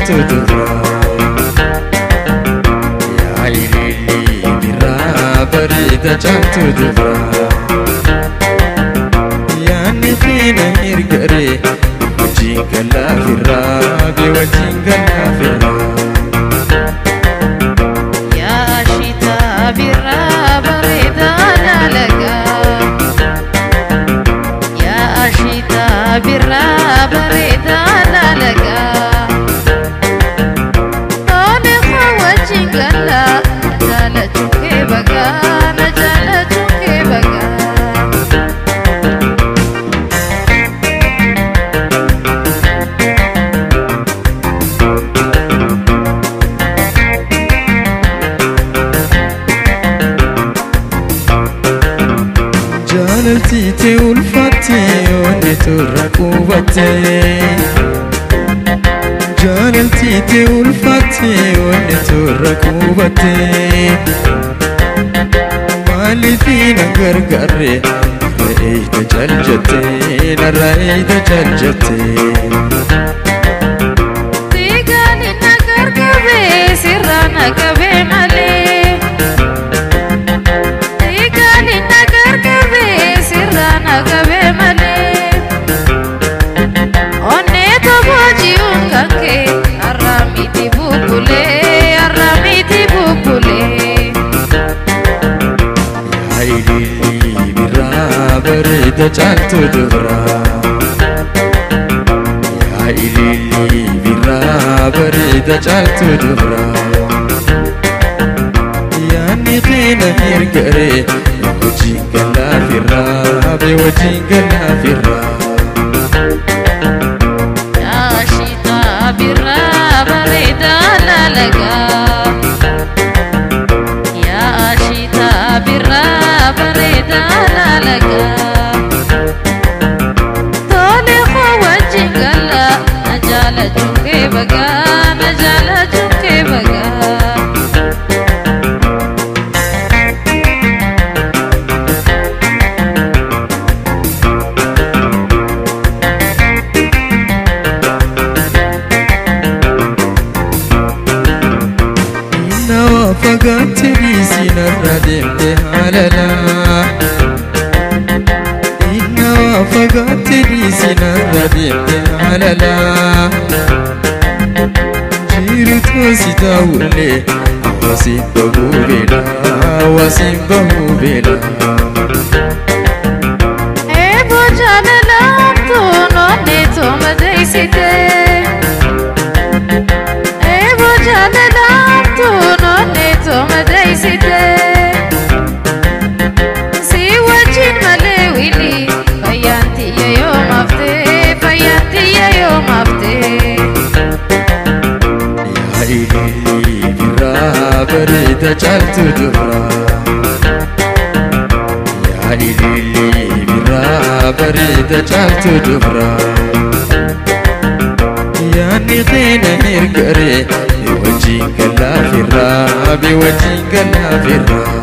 caaltu dubraa. Yaa ilillii birraa bareeda caaltu dubraa. Yaanni keena ergaree wajjin galaafirraa bee wajjin galaafirraa. Yaa shitaa birraa bareedaa lalagaa. Yaa shitaa birraa bareedaa lalagaa. Tole koo wajjin galaa na jaalachuu kee bagaa na jaalachuu kee bagaa. Jaalaltiitee ulfaattee onnee turra qubattee. Jaalaltiitee ulfaattee onnee turra qubattee. Maaliif na gargaarre narra eeyda jaljattee narra eeyda jaljattee. Sigaani na gargaaree sirraa na qabee malee. Sigaani na gargaaree sirraa na qabee malee. Onnee tobooji'uun kan kee har'a miti bubulee har'a miti bubulee. Yaa ilillii birraa bareeda caaltu dubraa. Yaa ilillii birraa bareeda caaltu dubraa. Yaanni keena ergaree wajjin galaafirraa bee wajjin galaafirraa. Yaa shitaa birraa bareedaa lalagaa. Yaa shitaa birraa bareedaa lalagaa. Tole koo wajjin galaa na jaalachuu kee bagaa na jaalachuu kee bagaa. Nama fagaatte dhiisii narra deemte haalalaa. Nama fagaatte dhiisii narra deemte haalalaa. Jirutu si taa'ullee hawaasiin bahuu beela hawaasiin bahuu beela. Eeboo jaalalaamtuun onnee tooma deessitee. Eeboo jaalalaamtuun onnee tooma deessitee. Si wajjin malee wili fayyaan tiyya yoo maaftee fayyaan tiyya yoo maaftee. Yaa ilillii birraa bareeda caaltu dubraa. Yaa ilillii birraa bareeda caaltu dubraa. Yaanni keena ergaree wajjin galaafirraa bee wajjin galaafirraa.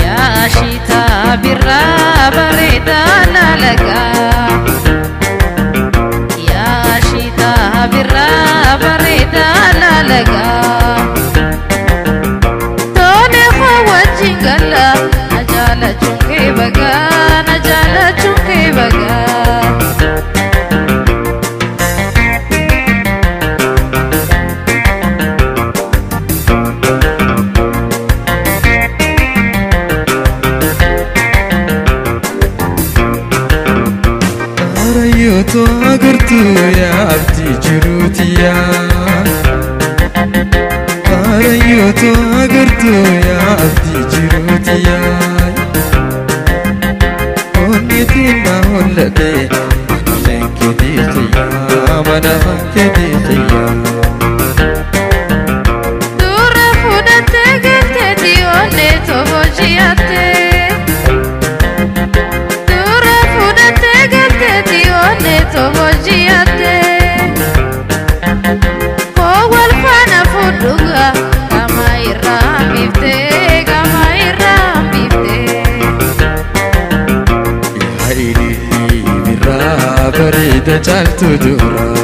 Yaa shitaa birraa bareedaa lalagaa. Yaa shitaa birraa bareedaa lalagaa. Tole koo wajjin galaa na jaalachuun kee bagaa na jaalachuun kee bagaa. Arayyootu agartuu yaa abdii jiruutiyaa. Arayyootu agartuu yaa abdii jiruutiyaa. Onni xinnaa hollate mana keetii xiyyaa mana keetii xiyyaa. Dura fudhattee galteeti onnee tobooji'attee. Dura fudhattee galteeti onnee tobooji'attee. Koo wal faana fuudhugaa gama irraa hambiftee gama irraa hambiftee. Yaa ilillii birraa bareeda caaltu dubraa.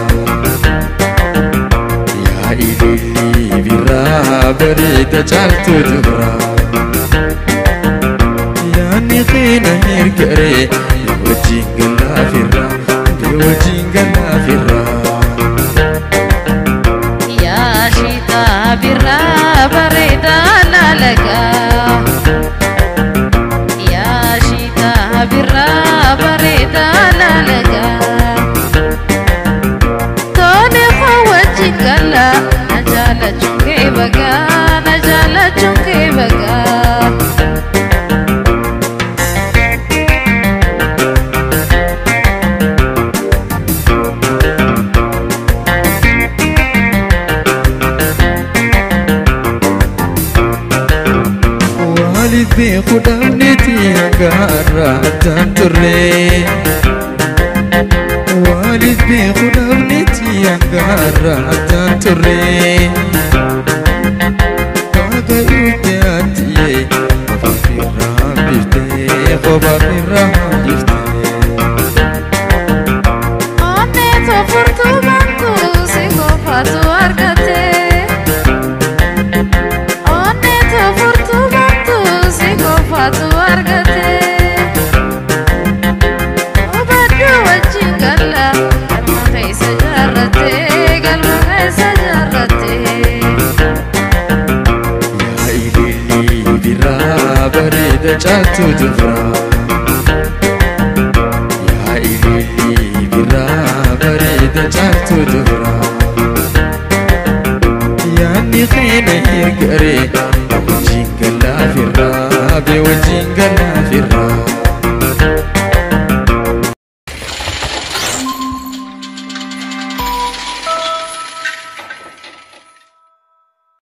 Birraa bareeda caaltuu dubraa. Yaanni keena hirgaree wajjin gallaafirra wajjin gallaafirra. Yaa shiitaa birraa bareedaa laalagaa. Yaa shiitaa birraa bareedaa laalagaa. Tole koo wajjin gala na jaalachuun kee bagaa na jaalachuun kee bagaa. Waliif beeku dhabneeti hanga har'aa addaan turre. Waliif beeku dhabneeti hanga har'aa addaan turre. Waaqa itti atiye kophaa firraa hambiftee kophaa firraa hambiftee. Onnee tofurtuu bantu si qofaatu argate. Onnee tofurtuu bantu si qofaatu argate. Hubadhu wajjin galla galma keessa jaarrate galma keessa jaarrate. Yaa ilillii birraa bareeda caaltuu dubraa. Yaa ilillii birraa bareeda caaltuu dubraa. Yaanni keena hirgaree wajjin gallaafirraa wajjin gallaafirraa.